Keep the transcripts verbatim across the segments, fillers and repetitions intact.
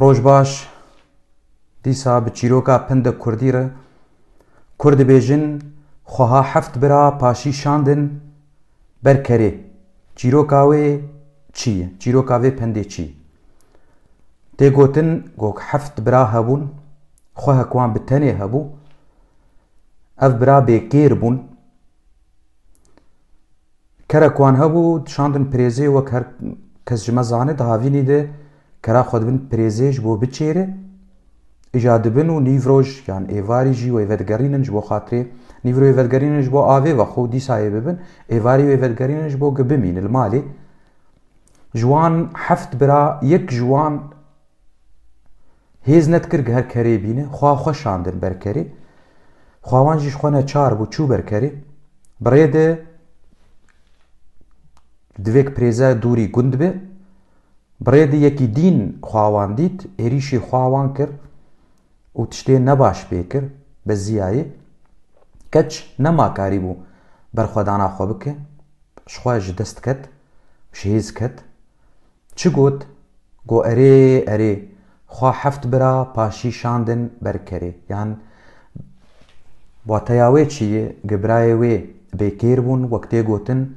Roj baş. Dîsa bi çîroka pinde kurdî re. Kurd dibêjin, xweha heft bira paşî şandin ber kerê. Çîroka wê çi ye? Çîroka vê pendê çi ye? Tê gotin, gok heft bira hebûn, xwehek wan bi tenê hebû. Ev bira bêkêr bûn. Kerek wan hebû, dişandin pirêzê, wek her kes ji me zane, di havînî de kera xwe dibin pirêzê ji bo biçêre. Îja dibin û nîvroj, yan êvarî jî wê vedigerînin ji bo xatirê, nîvrojê vedigerînin ji bo avê vexwe û dîsa yê bibin, êvarî wê vedigerînin ji bo ku bimîne li malê. Ji wan heft bira yek ji wan hêz nedikir ku her kerê bîne, xwe xwe şandin ber kerê. Xwe wan jî ji xwe neçar bû, çû ber kerê. Bi rê de divê ku pirêze dûrî gund be. Bi rê de yekî dîn xwe wan dît, êrîşî xwe wan kir û tiştê nebaş pê kir, beziyayê. Keç nema karîbû berxwedana xwe bike, ji xwe ji dest ket, ji hêz ket. Çi got? Got, "Erê, erê, xwe heft bira paşî şandin ber kerê." Yan wateya wê çi ye? Gi birayê wê bêkêr bûn, wek tê gotin,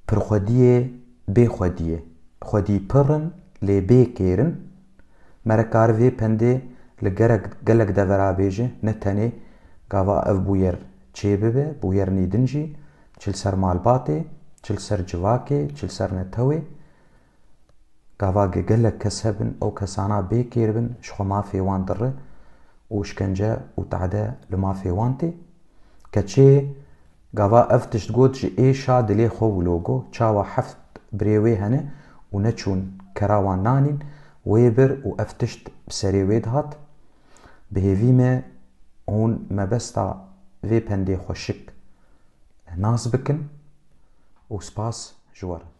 pirxwediyê bê xwediyê. Xwedî pir in, lê bê kêr in. Me re kar vê pendê li gerek, gelek devera bêje, ne tenê gava ev bûyer çêbibe, bûyernî din jî, çi li ser malbatê, çi li ser civakê, çi li ser netewê. Gava ge-, gelek kes hebin, ew kesana bê kêr bin, ji xwe mafê wan dire û şkence û tade li mafê wan tê. Keçê gava ev tişt got, ji êşa dilê xwe wilo got, çawa heft birê wê hene û neçûn kera wan nanîn, wê bir û ev tişt bi serê wê dihat. Bi hêvî me hûn mebesta vê pendê xweşik nas bikin û spas ji we re.